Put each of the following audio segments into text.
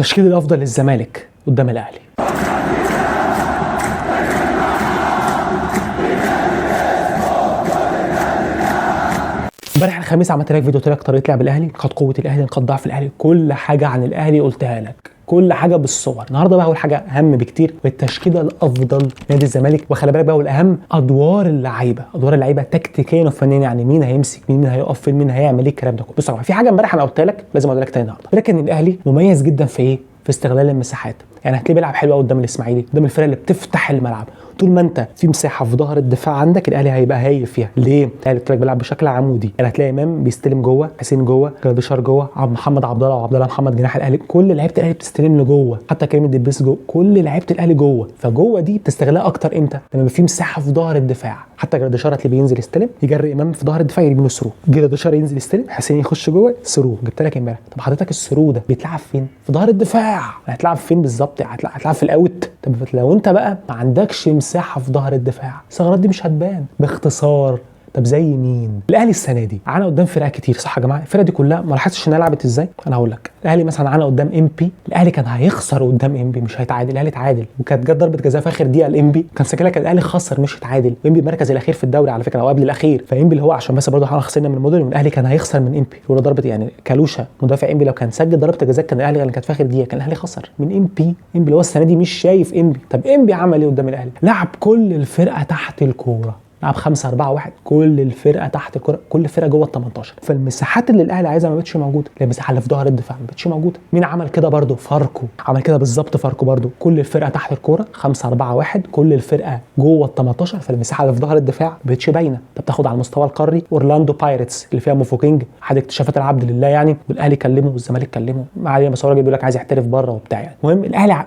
التشكيل الافضل للزمالك قدام الاهلي. امبارح الخميس عملت لك فيديو، قلت لك طريقه لعب الاهلي، نقاط قوة الاهلي، نقاط ضعف الاهلي، كل حاجة عن الاهلي قلتها لك، كل حاجة بالصور. النهارده بقى اول حاجة اهم بكتير، والتشكيله الافضل نادي الزمالك. وخلي بالك بقى والاهم ادوار اللعيبة، ادوار اللعيبة تكتيكيا وفنيا، يعني مين هيمسك مين، مين هيقف فين، مين هيعمل ايه، الكلام ده كله. بص في حاجة امبارح انا قلتها لك لازم اقول لك تاني النهارده، لكن الاهلي مميز جدا في ايه؟ في استغلال المساحات. يعني هتلاقيه بيلعب حلو قوي قدام الاسماعيلي، قدام الفرق اللي بتفتح الملعب. طول ما انت في مساحة في ظهر الدفاع عندك الاهلي هيبقى هايل فيها. ليه؟ الاهلي قلت لك بيلعب بشكل عمودي، يعني هتلاقي امام بيستلم جوه، حسين جوه، جراديشار جوه، عبد محمد عبد الله وعبد الله محمد جناح الاهلي، كل لعيبة الاهلي بتستلم لجوه، حتى كريم الدبيس جوه، كل لعيبة الاهلي جوه. فجوة دي بتستغلها اكتر امتى؟ لما يبقى في مساحة في ظهر الدفاع. حتى جراديشار هتلاقيه بينزل يستلم، يجري امام في ظهر الدفاع يرمي له through، جراديشار ينزل يستلم، حسين يخش جوه through. جبت لك امبارح. طب حضرتك ال through ده بيتلعب فين؟ في ظهر الدفاع. هتلعب فين بالظبط؟ هتلعب في ال out. طب لو انت بقى ما عندكش مساحة في ظهر الدفاع، الثغرات دي مش هتبان باختصار. طب زي مين؟ الاهلي السنة دي عانى قدام فرق كتير، صح يا جماعة؟ الفرقة دي كلها ما لاحظتش انها لعبت ازاي؟ انا هقول لك، الاهلي مثلا عانى قدام امبي، الاهلي كان هيخسر قدام امبي مش هيتعادل، الاهلي اتعادل وكانت جت ضربه جزاء في اخر دقيقة لامبي، كان ساكنها، كان الاهلي خسر مش اتعادل. امبي المركز الاخير في الدوري على فكرة او قبل الاخير، فامبي اللي هو عشان بس برضه احنا خسرنا من الموديل، الاهلي كان هيخسر من امبي لولا ضربه، يعني كالوشا مدافع امبي لو كان سجل ضربه جزاء كان الاهلي كانت في اخر دقيقة كان الاهلي خسر من امبي. امبي اللي هو السنة دي مش شايف امبي. طب امبي عمل ايه قدام الاهلي؟ لعب كل الفرقة تحت الكورة، لعب 5-4-1، كل الفرقة تحت الكره، كل فرقه جوه ال 18، فالمساحات اللي الاهلي عايزها ما بقتش موجودة، المساحة اللي في ظهر الدفاع ما بقتش موجودة. مين عمل كده برده؟ فاركو عمل كده بالظبط. فاركو برده كل الفرقة تحت الكورة 5-4-1، كل الفرقة جوه ال 18، فالمساحه اللي في ظهر الدفاع ما بقتش باينة. طب تاخد على المستوى القاري اورلاندو بايرتس اللي فيها موفوكينج، احد اكتشافات العبد لله يعني، والاهلي كلمة والزمالك كلمة، ما علينا، بس هو الراجل بيقول لك عايز يحترف بره وبتاع يعني. المهم الاهلي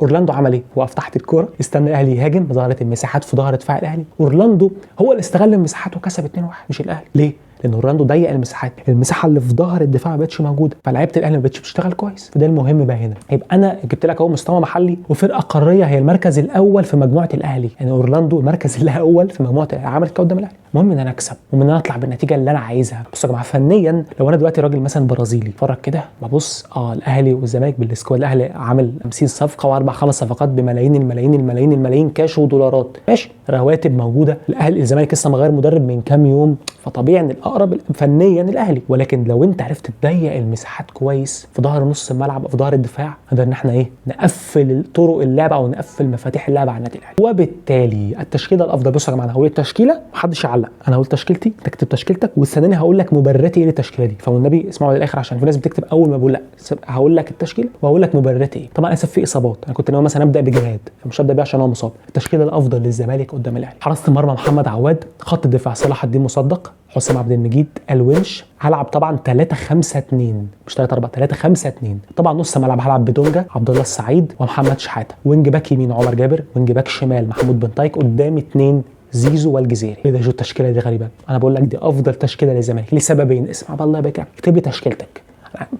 اورلاندو عمل ايه؟ وقف تحت الكورة، استنى الاهلي يهاجم، ظهرت المساحات في ظهر دفاع الاهلي. اورلاندو هو اللي استغل المساحات وكسب 2-1 مش الاهلي. ليه؟ لان اورلاندو ضيق المساحات، المساحة اللي في ظهر الدفاع ما بقتش موجودة، فلعيبه الاهلي ما بقتش بتشتغل كويس. فده المهم بقى هنا. يبقى انا جبت لك اهو مستوى محلي وفرقه قارية هي المركز الاول في مجموعة الاهلي، يعني اورلاندو المركز الاول في مجموعة الاهلي، عملت كده قدام الاهلي. المهم ان انا اكسب، المهم ان انا اطلع بالنتيجة اللي انا عايزها. بصوا يا جماعة فنيا لو انا دلوقتي راجل مثلا برازيلي اتفرج كده ببص الاهلي والزمالك بال squad، الاهلي عامل 50 صفقة واربع خمس صفقات بملايين الملايين الملايين الملايين كاش ودولارات، ماشي، رواتب موجودة. الاهلي الزمالك لسه مغير مدرب من كام يوم، فطبيعي ان الاقرب فنيا الاهلي. ولكن لو انت عرفت تضيق المساحات كويس في ظهر نص الملعب او في ظهر الدفاع، نقدر ان احنا ايه، نقفل طرق اللعب او نقفل مفاتيح اللعب على النادي الاهلي. وبالتالي التشكيلة الافضل، بصوا يا جماعة انا هقول التشكيلة محدش يعلق، انا هقول تشكيلتي، تكتب تشكيلتك، واستناني هقول لك مبرراتي ايه للتشكيله دي. فوالنبي اسمعوا للاخر عشان في ناس بتكتب اول ما بقول لا، هقول لك التشكيلة وهقول لك مبرراتي ايه. طبعا اسف في اصابات، انا كنت ناوي مثلا ابدا بجهاد فمش هبدا بيه عشان هو مصاب. التشكيلة الافضل للزمالك قدام الاهلي: حراسة المرمى محمد عواد، خط الدفاع صلاح الدين مصدق، حسام عبد المجيد، الونش. هلعب طبعا 3-5-2 مش 3-4، 3-5-2. طبعا نص ملعب هلعب بدونجا، عبد الله السعيد، ومحمد شحاته. wing back يمين عمر جابر، wing back شمال محمود بنتايك، قدامي 2 زيزو والجزيري. ايه ده جو التشكيلة دي غريبة؟ انا بقول لك دي افضل تشكيله للزمالك لسببين. اسمع بقى الله يبارك لك، اكتب لي تشكيلتك،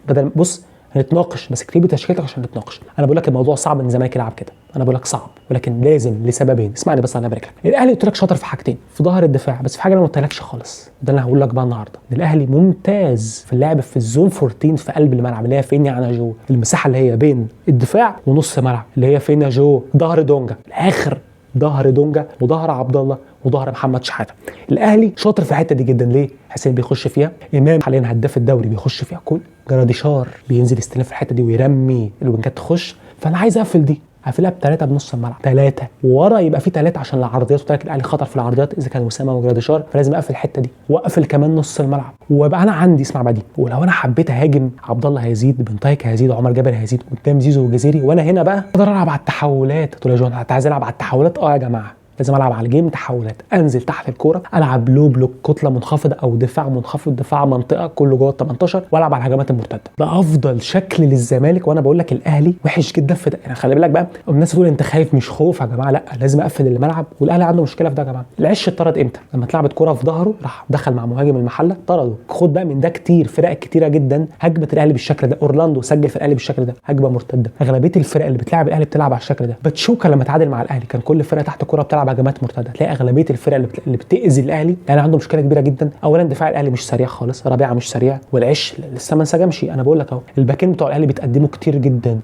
بدل بص هنتناقش، بس اكتب لي تشكيلتك عشان نتناقش. انا بقول لك الموضوع صعب ان الزمالك يلعب كده، انا بقول لك صعب ولكن لازم لسببين. اسمعني بس الله يبارك لك. الاهلي قلت لك شاطر في حاجتين، في ظهر الدفاع، بس في حاجة انا ما قلتلكش خالص، ده اللي هقول لك بقى النهارده. الاهلي ممتاز في اللعب في ال zone 14 في قلب الملعب، اللي هي فين يعني جو؟ المساحة اللي هي بين الدفاع ونص ملعب، اللي هي فين يا جو؟ ظهر دونجا، الاخر ظهر دونجا وظهر عبد الله وظهر محمد شحاته. الاهلي شاطر في الحتة دي جدا. ليه؟ حسين بيخش فيها، امام حاليا هداف الدوري بيخش فيها، كل جراديشار بينزل يستلم في الحتة دي ويرمي الوينجات تخش. فانا عايز اقفل دي، هقفلها بثلاثة بنص الملعب، ثلاثة ورا، يبقى في ثلاثة عشان العرضيات، وثلاثة الاهلي خطر في العرضيات اذا كان اسامة وجراديشار، فلازم اقفل الحتة دي واقفل كمان نص الملعب. وابقى انا عندي اسمع بقى دي، ولو انا حبيت اهاجم عبد الله هيزيد، بنتايك هيزيد، عمر جابر هيزيد، قدام زيزو والجزيري، وانا هنا بقى اقدر العب على التحولات. تقول يا جون انت عايز العب على التحولات؟ يا جماعة لازم العب على ال game تحولات، انزل تحت الكورة، العب low block، كتلة منخفضة او دفاع منخفض، دفاع منطقة كله جوه ال 18، والعب على الهجمات المرتدة. ده افضل شكل للزمالك. وانا بقول لك الاهلي وحش جدا في ده. يعني خلي بالك بقى الناس تقول انت خايف، مش خوف يا جماعة، لا لازم اقفل الملعب، والاهلي عنده مشكلة في ده يا جماعة. العش اتطرد امتى؟ لما اتلعبت كورة في ظهره راح دخل مع مهاجم المحلة طرده. خد بقى من ده كتير، فرق كتيرة جدا هجمت الاهلي بالشكل ده. اورلاندو سجل في الاهلي بالشكل ده، هجمة مرتدة. اغلبية الفرق اللي بتلعب الاهلي بتلعب على الشكل ده. باتشوكا لما تعادل مع الاهلي كان كل فرقه تحت الكورة بتلعب العب هجمات مرتدة. تلاقي اغلبية الفرق اللي بتاذي الاهلي يعني عنده مشكلة كبيرة جدا. اولا دفاع الاهلي مش سريع خالص، ربيعة مش سريع، والعش لسه ما انسجمش. انا بقول لك اهو الباكين بتوع الاهلي بيتقدموا كتير جدا،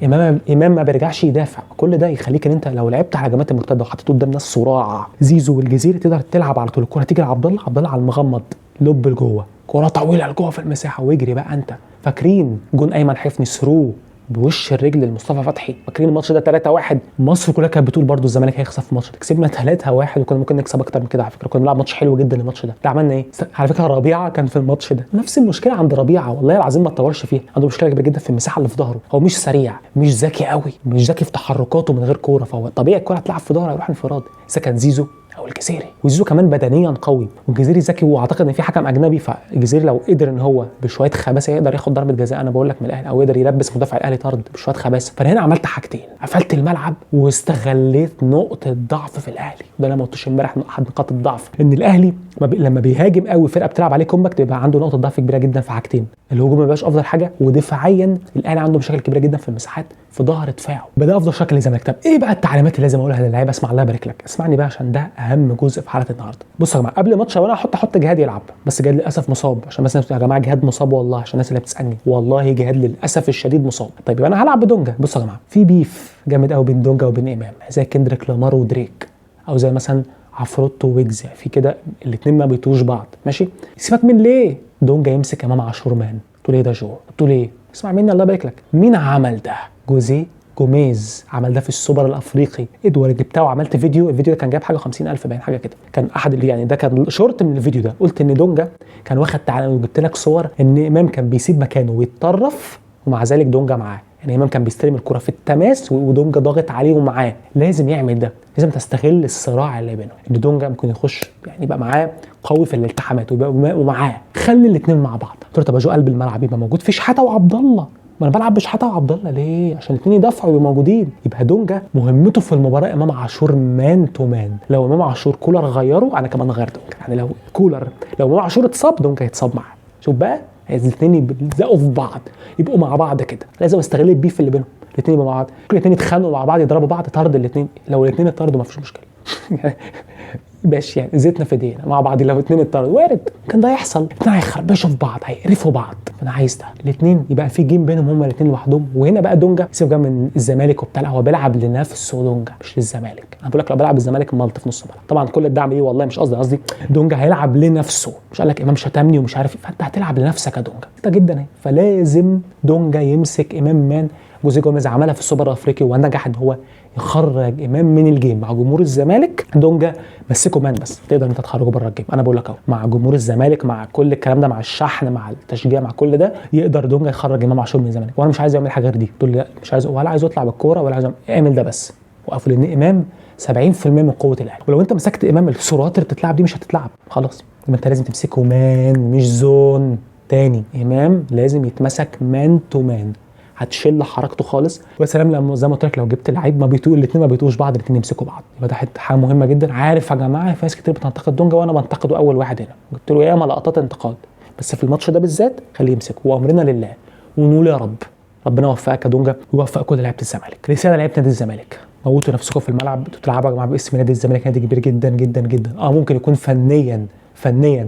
امام ما بيرجعش يدافع. كل ده يخليك ان انت لو لعبت على هجمات المرتدة وحطيت قدام ناس صراع زيزو والجزيري تقدر تلعب على طول. الكره تيجي لعبد الله، عبد الله على المغمض lob لجوه، كره طويلة لجوه في المساحة ويجري بقى. انت فاكرين جون ايمن حفني through بوش الرجل لمصطفى فتحي؟ فاكرين الماتش ده 3-1؟ مصر كلها كانت بتقول برده الزمالك هيخسر في الماتش ده، كسبنا 3-1 وكنا ممكن نكسب اكتر من كده على فكرة، كنا بنلعب ماتش حلو جدا الماتش ده. ده عملنا ايه؟ على فكرة ربيعة كان في الماتش ده نفس المشكلة عند ربيعة، والله العظيم ما اتطورش فيها، عنده مشكلة كبيرة جدا في المساحة اللي في ظهره، هو مش سريع، مش ذكي قوي، مش ذكي في تحركاته من غير كورة، فهو طبيعي الكورة هتلعب في ظهره هيروح انفراد، اذا كان زيزو او الجزيري. وزيزو كمان بدنيا قوي، والجزيري ذكي، واعتقد ان في حكم اجنبي، فالجزيري لو قدر ان هو بشوية خباثه يقدر ياخد ضربه جزاء، انا بقول لك من الاهلي، او يقدر يلبس مدافع الاهلي طرد بشوية خباثه. فانا هنا عملت حاجتين، قفلت الملعب واستغليت نقطة ضعف في الاهلي، وده انا ما قلتوش امبارح احد نقاط الضعف، ان الاهلي لما بيهاجم قوي فرقه بتلعب عليه compact بيبقى عنده نقطة ضعف كبيرة جدا في حاجتين، الهجوم ما بيبقاش افضل حاجة، ودفاعيا الاهلي عنده مشاكل كبيرة جدا في المساحات في ظهر دفاعه. بدا افضل شكل للزمالك. طب ايه بقى التعليمات اللي لازم اقولها للعيبة؟ اسمع الله يبارك لك، اسمعني بقى عشان ده اهم جزء في حلقة النهارده. بصوا يا جماعة، قبل الماتش وانا احط جهاد يلعب، بس جهاد للاسف مصاب، عشان بس يا جماعة جهاد مصاب والله، عشان الناس اللي بتسالني والله جهاد للاسف الشديد مصاب. طيب يبقى انا هلعب بدونجا. بصوا يا جماعة، في beef جامد قوي بين دونجا وبين امام، زي كندريك لامار ودريك، او زي مثلا عفروتو ويجز، في كده الاثنين ما بيطوش بعض، ماشي؟ سيبك من ليه دونجا يمسك امام عاشور man، تقول ايه ده جو؟ تقول ايه؟ اسمع مني الله يبارك لك. مين عمل ده؟ جوزيه جوميز عمل ده في السوبر الافريقي، ادوارد جبتها وعملت فيديو، الفيديو ده كان جايب حاجة 50,000 باين حاجة كده، كان احد اللي يعني ده كان شورت من الفيديو ده، قلت ان دونجا كان واخد تعالى، وجبت لك صور ان امام كان بيسيب مكانه ويتطرف ومع ذلك دونجا معاه، يعني امام كان بيستلم الكره في التماس ودونجا ضاغط عليه ومعاه. لازم يعمل ده، لازم تستغل الصراع اللي بينهم، ان دونجا ممكن يخش يعني يبقى معاه قوي في الالتحامات ومعاه، خلي الاثنين مع بعض. قلت له طب جو قلب الملعب يبقى موجود في شحاته وعبد الله، ما انا بلعب بشحاته وعبد الله ليه؟ عشان الاثنين يدافعوا ويبقوا موجودين. يبقى دونجا مهمته في المباراة امام عاشور man to man، لو امام عاشور كولر غيره انا كمان غير دونجا، يعني لو كولر لو امام عاشور اتصاب دونجا يتصاب معاه. شوف بقى الاثنين يلزقوا في بعض، يبقوا مع بعض كده، لازم استغل ال beef اللي بينهم، الاثنين يبقوا مع بعض، كل الاثنين يتخانقوا مع بعض، يضربوا بعض، طرد الاثنين، لو الاثنين اتطردوا ما فيش مشكلة. ماشي يعني زيتنا في ايدينا مع بعض، لو الاثنين اتطردوا وارد كان ده يحصل، الاثنين هيخربشوا في بعض، هيقرفوا بعض، فانا عايز ده الاثنين يبقى في game بينهم هما الاثنين لوحدهم. وهنا بقى دونجا سيبك بقى من الزمالك وبتاع، لا هو بيلعب لنفسه دونجا مش للزمالك. انا بقول لك لو بيلعب الزمالك ملط في نص الملعب، طبعا كل الدعم ليه والله مش قصدي، قصدي دونجا هيلعب لنفسه، مش قال لك امام شتمني ومش عارف، فانت هتلعب لنفسك يا دونجا انت جدا اهي. فلازم دونجا يمسك امام man. جوزيه جوميز عملها في السوبر الافريقي ونجح ان هو يخرج امام من ال game مع جمهور الزمالك. دونجا مسكه man بس تقدر انت تخرجه بره ال game، انا بقول لك اهو مع جمهور الزمالك مع كل الكلام ده مع الشحن مع التشجيع مع كل ده يقدر دونجا يخرج امام عاشور من الزمالك. وانا مش عايز يعمل حاجة غير دي، تقول لي لا مش عايز ولا عايز يطلع بالكورة ولا عايز اعمل ده بس وقفوا، لان امام 70% من قوة الاهلي، ولو انت مسكت امام السرعات اللي بتتلعب دي مش هتتلعب خلاص. يبقى انت لازم تمسكه man مش zone. تاني امام لازم يتمسك man to man، هتشل حركته خالص. ويا سلام لما زي ما قلت لك لو جبت لعيب ما بيتوق الاثنين ما بيتوش بعض، الاثنين يمسكوا بعض، يبقى ده حتة حاجة مهمة جدا. عارف يا جماعة في ناس كتير بتنتقد دونجا وانا بنتقده اول واحد هنا، جبت له ياما لقطات انتقاد، بس في الماتش ده بالذات خليه يمسكه، وامرنا لله ونقول يا رب ربنا يوفقك يا دونجا ويوفق كل لعيبة الزمالك. رسالة لعيبة نادي الزمالك، موتوا نفسكم في الملعب، انتوا بتلعبوا يا جماعة باسم نادي الزمالك، نادي كبير جدا جدا جدا. ممكن يكون فنيا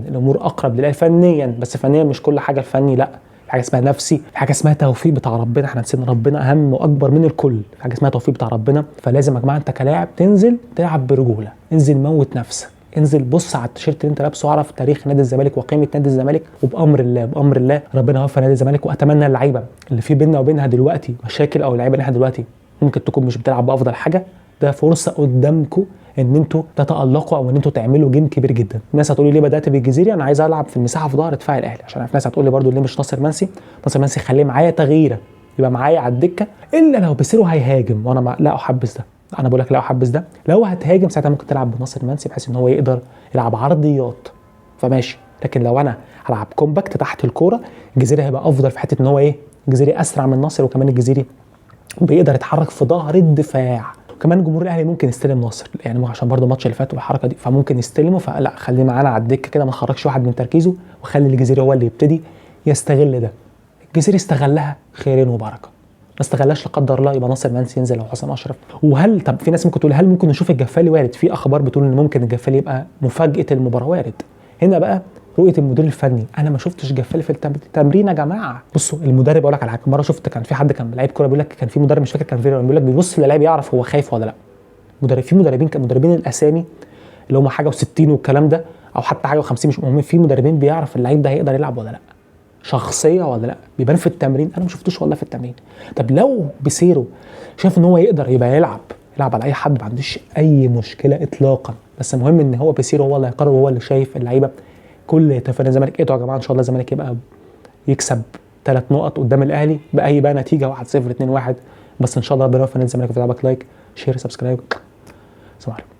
الامور اقرب للاهلي فنيا، بس فنيا مش كل حاجة الفني، لا في حاجة اسمها نفسي، في حاجة اسمها توفيق بتاع ربنا، احنا نسينا ربنا اهم واكبر من الكل، في حاجة اسمها توفيق بتاع ربنا. فلازم يا جماعة انت كلاعب تنزل تلعب برجوله، انزل موت نفسك، انزل بص على التيشيرت اللي انت لابسه، اعرف تاريخ نادي الزمالك وقيمه نادي الزمالك، وبامر الله بامر الله ربنا يوفق نادي الزمالك. واتمنى اللعيبة اللي في بيننا وبينها دلوقتي مشاكل، او اللعيبة اللي احنا دلوقتي ممكن تكون مش بتلعب بافضل حاجة، ده فرصة قدامكم ان انتوا تتالقوا او ان انتوا تعملوا game كبير جدا. الناس هتقول لي ليه بدات بالجزيري؟ انا عايز العب في المساحة في ظهر دفاع الاهلي، عشان عارف ناس هتقول لي برده ليه مش ناصر منسي؟ ناصر منسي خليه معايا تغييره، يبقى معايا على الدكة، الا لو بيسيرو هيهاجم، وانا لا احبذ ده، انا بقول لك لا احبذ ده. لو هتهاجم ساعتها ممكن تلعب بناصر منسي بحيث ان هو يقدر يلعب عرضيات، فماشي. لكن لو انا هلعب compact تحت الكورة، الجزيري هيبقى افضل في حتة ان هو ايه، الجزيري اسرع من ناصر، وكمان الجزيري بيقدر يتحرك في ظهر الدفاع. كمان جمهور الاهلي ممكن يستلم ناصر، يعني عشان برده الماتش اللي فات والحركة دي، فممكن يستلمه، فلا خليه معانا على الدكة كده، ما نخرجش واحد من تركيزه، وخلي الجزيري هو اللي يبتدي يستغل ده. الجزيري استغلها خيرين وبركة. ما استغلاش لا قدر الله يبقى ناصر منسي ينزل او حسام اشرف. وهل طب في ناس ممكن تقول هل ممكن نشوف الجفالي؟ وارد. في اخبار بتقول ان ممكن الجفالي يبقى مفاجاة المباراة، وارد. هنا بقى رؤية المدير الفني، انا ما شفتش جفالي في التمرين يا جماعة. بصوا المدرب، اقول لك على حاجة، مرة شفت كان في حد كان لعيب كورة بيقول لك كان في مدرب مش فاكر كان فين، بيقول لك بيبص للاعب يعرف هو خايف ولا لا. مدرب، في مدربين كان مدربين الاسامي اللي هم حاجة و60 والكلام ده، او حتى حاجة و50 مش مهم، في مدربين بيعرف اللعيب ده هيقدر يلعب ولا لا، شخصية ولا لا، بيبان في التمرين. انا ما شفتوش والله في التمرين. طب لو بيسيرو شايف ان هو يقدر يبقى يلعب على اي حد، ما عنديش اي مشكلة اطلاقا، بس المهم ان هو بيسيرو هو اللي هيقرر وهو اللي شايف اللعيبة. كل يتفنى الزمالك. ادعوا يا جماعة ان شاء الله الزمالك يبقى يكسب 3 نقط قدام الاهلي باي بقى نتيجة، 1-0 2-1، بس ان شاء الله ربنا يوفق الزمالك. في دعمك like share subscribe. السلام عليكم.